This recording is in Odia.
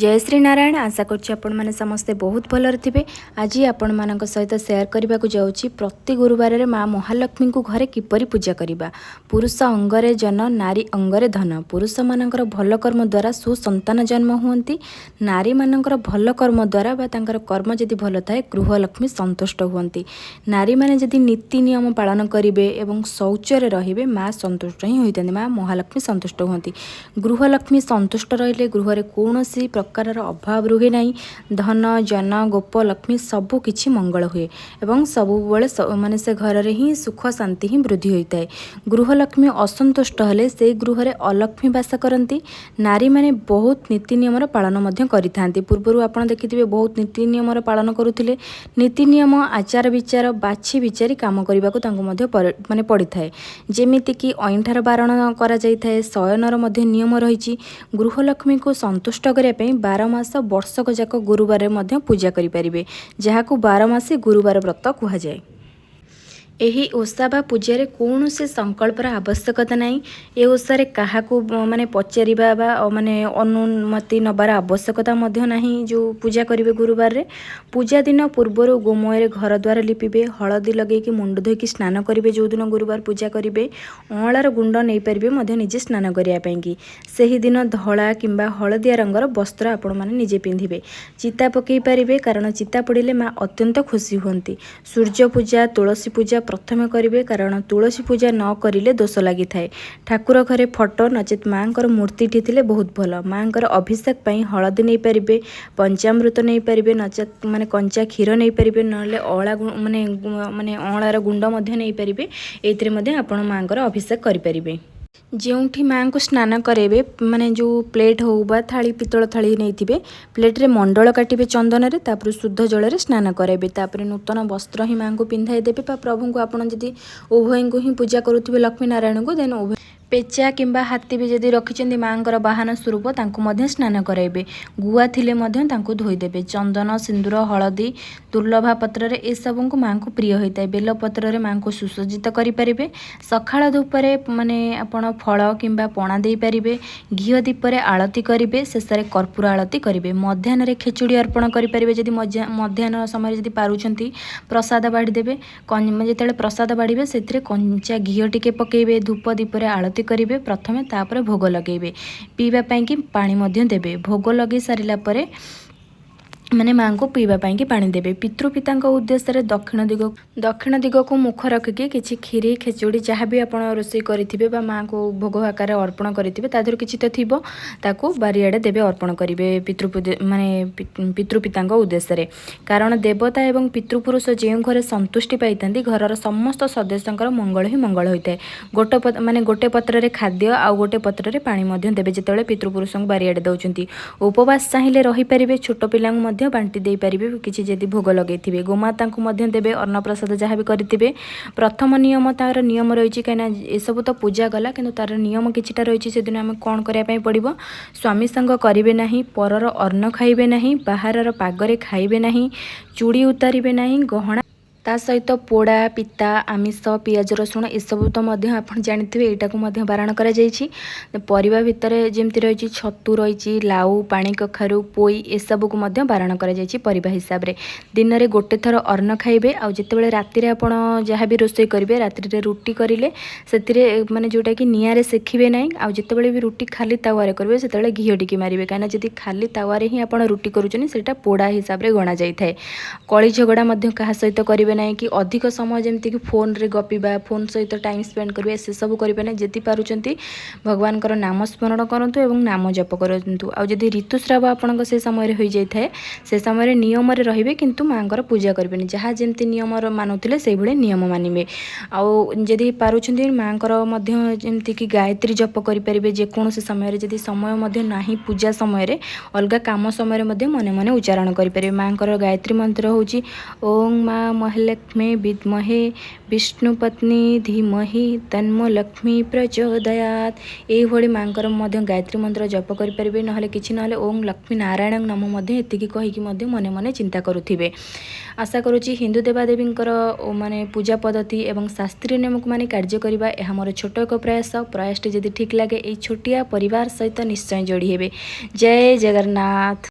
ଜୟ ଶ୍ରୀ ନାରାୟଣ। ଆଶା କରୁଛି ଆପଣମାନେ ସମସ୍ତେ ବହୁତ ଭଲରେ ଥିବେ। ଆଜି ଆପଣମାନଙ୍କ ସହିତ ସେୟାର କରିବାକୁ ଯାଉଛି, ପ୍ରତି ଗୁରୁବାରରେ ମା ମହାଲକ୍ଷ୍ମୀଙ୍କୁ ଘରେ କିପରି ପୂଜା କରିବା। ପୁରୁଷ ଅଙ୍ଗରେ ଜନ, ନାରୀ ଅଙ୍ଗରେ ଧନ। ପୁରୁଷମାନଙ୍କର ଭଲ କର୍ମ ଦ୍ୱାରା ସୁସନ୍ତାନ ଜନ୍ମ ହୁଅନ୍ତି। ନାରୀମାନଙ୍କର ଭଲ କର୍ମ ଦ୍ୱାରା ବା ତାଙ୍କର କର୍ମ ଯଦି ଭଲ ଥାଏ, ଗୃହଲକ୍ଷ୍ମୀ ସନ୍ତୁଷ୍ଟ ହୁଅନ୍ତି। ନାରୀମାନେ ଯଦି ନୀତି ନିୟମ ପାଳନ କରିବେ ଏବଂ ଶୌଚରେ ରହିବେ, ମା ସନ୍ତୁଷ୍ଟ ହିଁ ହୋଇଥାନ୍ତି, ମା ମହାଲକ୍ଷ୍ମୀ ସନ୍ତୁଷ୍ଟ ହୁଅନ୍ତି। ଗୃହଲକ୍ଷ୍ମୀ ସନ୍ତୁଷ୍ଟ ରହିଲେ ଗୃହରେ କୌଣସି ପ୍ରକାରର ଅଭାବ ରୁହେ ନାହିଁ। ଧନ, ଜନ, ଗୋପ, ଲକ୍ଷ୍ମୀ ସବୁ କିଛି ମଙ୍ଗଳ ହୁଏ ଏବଂ ସବୁବେଳେ ମାନେ ସେ ଘରରେ ହିଁ ସୁଖ ଶାନ୍ତି ହିଁ ବୃଦ୍ଧି ହୋଇଥାଏ। ଗୃହଲକ୍ଷ୍ମୀ ଅସନ୍ତୁଷ୍ଟ ହେଲେ ସେଇ ଗୃହରେ ଅଲକ୍ଷ୍ମୀ ବାସ କରନ୍ତି। ନାରୀମାନେ ବହୁତ ନୀତି ନିୟମର ପାଳନ ମଧ୍ୟ କରିଥାନ୍ତି। ପୂର୍ବରୁ ଆପଣ ଦେଖିଥିବେ, ବହୁତ ନୀତି ନିୟମର ପାଳନ କରୁଥିଲେ। ନୀତି ନିୟମ, ଆଚାର ବିଚାର ବାଛି ବିଚାରି କାମ କରିବାକୁ ତାଙ୍କୁ ମଧ୍ୟ ମାନେ ପଡ଼ିଥାଏ। ଯେମିତିକି ଅଇଁଠାର ବାରଣ କରାଯାଇଥାଏ, ଶୟନର ମଧ୍ୟ ନିୟମ ରହିଛି। ଗୃହଲକ୍ଷ୍ମୀଙ୍କୁ ସନ୍ତୁଷ୍ଟ କରିବା ପାଇଁ 12 ମାସ ବର୍ଷକ ଯାକ ଗୁରୁବାରରେ ମଧ୍ୟ ପୂଜା କରିପାରିବେ, ଯାହାକୁ 12 ମାସୀ ଗୁରୁବାର ବ୍ରତ କୁହାଯାଏ। ଏହି ଓଷା ବା ପୂଜାରେ କୌଣସି ସଂକଳ୍ପର ଆବଶ୍ୟକତା ନାହିଁ। ଏ ଓଷାରେ କାହାକୁ ମାନେ ପଚାରିବା ବା ମାନେ ଅନୁମତି ନେବାର ଆବଶ୍ୟକତା ମଧ୍ୟ ନାହିଁ। ଯେଉଁ ପୂଜା କରିବେ ଗୁରୁବାରରେ, ପୂଜା ଦିନ ପୂର୍ବରୁ ଗୋମୟରେ ଘର ଦ୍ୱାର ଲିପିବେ, ହଳଦୀ ଲଗେଇକି ମୁଣ୍ଡ ଧୋଇକି ସ୍ନାନ କରିବେ। ଯେଉଁଦିନ ଗୁରୁବାର ପୂଜା କରିବେ, ଅଁଳାର ଗୁଣ୍ଡ ନେଇପାରିବେ ମଧ୍ୟ ନିଜେ ସ୍ନାନ କରିବା ପାଇଁକି। ସେହିଦିନ ଧଳା କିମ୍ବା ହଳଦିଆ ରଙ୍ଗର ବସ୍ତ୍ର ଆପଣମାନେ ନିଜେ ପିନ୍ଧିବେ। ଚିତା ପକାଇ ପାରିବେ, କାରଣ ଚିତା ପଡ଼ିଲେ ମା ଅତ୍ୟନ୍ତ ଖୁସି ହୁଅନ୍ତି। ସୂର୍ଯ୍ୟ ପୂଜା, ତୁଳସୀ ପୂଜା ପ୍ରଥମେ କରିବେ, କାରଣ ତୁଳସୀ ପୂଜା ନ କରିଲେ ଦୋଷ ଲାଗିଥାଏ। ଠାକୁର ଘରେ ଫଟୋ ନଚେତ୍ ମାଆଙ୍କର ମୂର୍ତ୍ତିଟି ଥିଲେ ବହୁତ ଭଲ। ମାଆଙ୍କର ଅଭିଷେକ ପାଇଁ ହଳଦୀ ନେଇପାରିବେ, ପଞ୍ଚାମୃତ ନେଇପାରିବେ, ନଚେତ୍ ମାନେ କଞ୍ଚା କ୍ଷୀର ନେଇପାରିବେ, ନହେଲେ ଅଁଳା ମାନେ ଅଁଳାର ଗୁଣ୍ଡ ମଧ୍ୟ ନେଇପାରିବେ। ଏଇଥିରେ ମଧ୍ୟ ଆପଣ ମାଆଙ୍କର ଅଭିଷେକ କରିପାରିବେ। ଯେଉଁଠି ମାଆଙ୍କୁ ସ୍ନାନ କରାଇବେ, ମାନେ ଯେଉଁ ପ୍ଲେଟ୍ ହେଉ ବା ଥାଳି, ପିତ୍ତଳ ଥାଳି ନେଇଥିବେ, ପ୍ଲେଟ୍ରେ ମଣ୍ଡଳ କାଟିବେ ଚନ୍ଦନରେ, ତାପରେ ଶୁଦ୍ଧ ଜଳରେ ସ୍ନାନ କରାଇବେ। ତାପରେ ନୂତନ ବସ୍ତ୍ର ହିଁ ମାଆଙ୍କୁ ପିନ୍ଧାଇ ଦେବେ ବା ପ୍ରଭୁଙ୍କୁ। ଆପଣ ଯଦି ଉଭୟଙ୍କୁ ହିଁ ପୂଜା କରୁଥିବେ, ଲକ୍ଷ୍ମୀ ନାରାୟଣଙ୍କୁ, ଦେନ୍ ଉଭୟ। ପେଚା କିମ୍ବା ହାତୀ ବି ଯଦି ରଖିଛନ୍ତି ମାଆଙ୍କର ବାହନ ସ୍ୱରୂପ, ତାଙ୍କୁ ମଧ୍ୟ ସ୍ନାନ କରାଇବେ। ଗୁଆ ଥିଲେ ମଧ୍ୟ ତାଙ୍କୁ ଧୋଇଦେବେ। ଚନ୍ଦନ, ସିନ୍ଦୁର, ହଳଦୀ, ଦୁର୍ଲଭା ପତ୍ରରେ, ଏସବୁଙ୍କୁ ମାଆଙ୍କୁ ପ୍ରିୟ ହୋଇଥାଏ। ବେଲପତ୍ରରେ ମାଆଙ୍କୁ ସୁସଜ୍ଜିତ କରିପାରିବେ। ସକାଳ ଧୂପରେ ମାନେ ଆପଣ ଫଳ କିମ୍ବା ପଣା ଦେଇପାରିବେ। ଘିଅ ଦୀପରେ ଆଳତି କରିବେ, ଶେଷରେ କର୍ପୂର ଆଳତି କରିବେ। ମଧ୍ୟାହ୍ନରେ ଖେଚୁଡ଼ି ଅର୍ପଣ କରିପାରିବେ। ଯଦି ମଧ୍ୟାହ୍ନ ସମୟରେ ଯଦି ପାରୁଛନ୍ତି, ପ୍ରସାଦ ବାଢ଼ି ଦେବେ। ଯେତେବେଳେ ପ୍ରସାଦ ବାଢ଼ିବେ, ସେଥିରେ କଞ୍ଚା ଘିଅ ଟିକେ ପକାଇବେ। ଧୂପ ଦୀପରେ ଆଳତି କରିବେ ପ୍ରଥମେ, ତାପରେ ଭୋଗ ଲଗାଇବେ। ପିଇବା ପାଇଁକି ପାଣି ମଧ୍ୟ ଦେବେ। ଭୋଗ ଲଗାଇ ସାରିଲା ପରେ ମାନେ ମାଆଙ୍କୁ ପିଇବା ପାଇଁକି ପାଣି ଦେବେ। ପିତୃପିତାଙ୍କ ଉଦ୍ଦେଶ୍ୟରେ ଦକ୍ଷିଣ ଦିଗକୁ ମୁଖ ରଖିକି କିଛି କ୍ଷୀରି, ଖେଚୁଡ଼ି, ଯାହା ବି ଆପଣ ରୋଷେଇ କରିଥିବେ ବା ମାଆଙ୍କୁ ଭୋଗ ଆକାରରେ ଅର୍ପଣ କରିଥିବେ, ତା ଦେହରୁ କିଛି ତ ଥିବ, ତାକୁ ବାରିଆଡ଼େ ଦେବେ, ଅର୍ପଣ କରିବେ ମାନେ ପିତୃପିତାଙ୍କ ଉଦ୍ଦେଶ୍ୟରେ। କାରଣ ଦେବତା ଏବଂ ପିତୃପୁରୁଷ ଯେଉଁ ଘରେ ସନ୍ତୁଷ୍ଟି ପାଇଥାନ୍ତି, ଘରର ସମସ୍ତ ସଦସ୍ୟଙ୍କର ମଙ୍ଗଳ ହିଁ ମଙ୍ଗଳ ହୋଇଥାଏ। ଗୋଟେ ମାନେ ଗୋଟେ ପତ୍ରରେ ଖାଦ୍ୟ ଆଉ ଗୋଟେ ପତ୍ରରେ ପାଣି ମଧ୍ୟ ଦେବେ, ଯେତେବେଳେ ପିତୃପୁରୁଷଙ୍କୁ ବାରିଆଡ଼େ ଦେଉଛନ୍ତି। ଉପବାସ ଚାହିଁଲେ ରହିପାରିବେ। ଛୋଟ ପିଲାଙ୍କୁ ମଧ୍ୟ ବାଣ୍ଟି ଦେଇପାରିବେ କିଛି, ଯଦି ଭୋଗ ଲଗେଇଥିବେ। ଗୋମାତାଙ୍କୁ ମଧ୍ୟ ଦେବେ ଅନ୍ନପ୍ରସାଦ, ଯାହା ବି କରିଥିବେ। ପ୍ରଥମ ନିୟମ, ତାର ନିୟମ ରହିଛି, କାହିଁକିନା ଏସବୁ ତ ପୂଜା ଗଲା, କିନ୍ତୁ ତାର ନିୟମ କିଛିଟା ରହିଛି। ସେଦିନ ଆମେ କ'ଣ କରିବା ପାଇଁ ପଡ଼ିବ? ସ୍ୱାମୀ ସଙ୍ଗ କରିବେ ନାହିଁ, ପରର ଅନ୍ନ ଖାଇବେ ନାହିଁ, ବାହାରର ପାଗରେ ଖାଇବେ ନାହିଁ, ଚୁଡ଼ି ଉତାରିବେ ନାହିଁ, ଗହଣା, ତା ସହିତ ପୋଡ଼ା, ପିତା, ଆମିଷ, ପିଆଜ ରସୁଣ ଏସବୁ ତ ମଧ୍ୟ ଆପଣ ଜାଣିଥିବେ, ଏଇଟାକୁ ମଧ୍ୟ ବାରଣ କରାଯାଇଛି। ପରିବା ଭିତରେ ଯେମିତି ରହିଛି ଛତୁ ରହିଛି, ଲାଉ, ପାଣି କଖାରୁ, ପୋଇ, ଏସବୁକୁ ମଧ୍ୟ ବାରଣ କରାଯାଇଛି ପରିବା ହିସାବରେ। ଦିନରେ ଗୋଟେ ଥର ଅନ୍ନ ଖାଇବେ। ଆଉ ଯେତେବେଳେ ରାତିରେ ଆପଣ ଯାହା ବି ରୋଷେଇ କରିବେ, ରାତ୍ରିରେ ରୁଟି କରିଲେ ସେଥିରେ ମାନେ ଯେଉଁଟାକି ନିଆଁରେ ସେକିବେ ନାହିଁ। ଆଉ ଯେତେବେଳେ ବି ରୁଟି ଖାଲି ତାୱାରେ କରିବେ, ସେତେବେଳେ ଘିଅ ଟିକେ ମାରିବେ, କାହିଁକିନା ଯଦି ଖାଲି ତାୱାରେ ହିଁ ଆପଣ ରୁଟି କରୁଛନ୍ତି, ସେଇଟା ପୋଡ଼ା ହିସାବରେ ଗଣାଯାଇଥାଏ। କଳି ଝଗଡ଼ା ମଧ୍ୟ କାହା ସହିତ କରିବେ ନାହିଁ କି ଅଧିକ ସମୟ ଯେମିତିକି ଫୋନ୍ରେ ଗପିବା, ଫୋନ୍ ସହିତ ଟାଇମ୍ ସ୍ପେଣ୍ଡ କରିବା, ସେସବୁ କରିବେ ନାହିଁ। ଯଦି ପାରୁଛନ୍ତି, ଭଗବାନଙ୍କର ନାମ ସ୍ମରଣ କରନ୍ତୁ ଏବଂ ନାମ ଜପ କରନ୍ତୁ। ଆଉ ଯଦି ଋତୁସ୍ରାବ ଆପଣଙ୍କ ସେ ସମୟରେ ହୋଇଯାଇଥାଏ, ସେ ସମୟରେ ନିୟମରେ ରହିବେ, କିନ୍ତୁ ମାଆଙ୍କର ପୂଜା କରିବେନି। ଯାହା ଯେମିତି ନିୟମର ମାନୁଥିଲେ, ସେଇଭଳି ନିୟମ ମାନିବେ। ଆଉ ଯଦି ପାରୁଛନ୍ତି, ମାଆଙ୍କର ମଧ୍ୟ ଯେମିତିକି ଗାୟତ୍ରୀ ଜପ କରିପାରିବେ ଯେକୌଣସି ସମୟରେ। ଯଦି ସମୟ ମଧ୍ୟ ନାହିଁ ପୂଜା ସମୟରେ, ଅଲଗା କାମ ସମୟରେ ମଧ୍ୟ ମନେ ମନେ ଉଚ୍ଚାରଣ କରିପାରିବେ। ମାଆଙ୍କର ଗାୟତ୍ରୀ ମନ୍ତ୍ର ହେଉଛି ଓଁ ମା ମହାଲକ୍ଷ୍ମୀ ବିଦ୍ମହେ ବିଷ୍ଣୁ ପତ୍ନୀ ଧୀମହି ତନ୍ମ ଲକ୍ଷ୍ମୀ ପ୍ରଚୋଦୟାତ୍। ଏଇଭଳି ମାଙ୍କର ମଧ୍ୟ ଗାୟତ୍ରୀ ମନ୍ତ୍ର ଜପ କରିପାରିବେ। ନହେଲେ କିଛି ନହେଲେ ଓಂ ଲକ୍ଷ୍ମୀ ନାରାୟଣ ନମ ମଧ୍ୟ ଏତିକି କହିକି ମଧ୍ୟ ମନେ ମନେ ଚିନ୍ତା କରୁଥିବେ। ଆଶା କରୁଛି ହିନ୍ଦୁ ଦେବାଦେବୀଙ୍କର ମାନେ ପୂଜା ପଦ୍ଧତି ଏବଂ ଶାସ୍ତ୍ରୀୟ ନିୟମକୁ ମାନି କାର୍ଯ୍ୟ କରିବା, ଏହା ମୋର ଛୋଟ ଏକ ପ୍ରୟାସ। ପ୍ରୟାସଟି ଯଦି ଠିକ୍ ଲାଗେ, ଏଇ ଛୋଟିଆ ପରିବାର ସହିତ ନିଶ୍ଚୟ ଯୋଡ଼ି ହେବେ। ଜୟ ଜଗନ୍ନାଥ।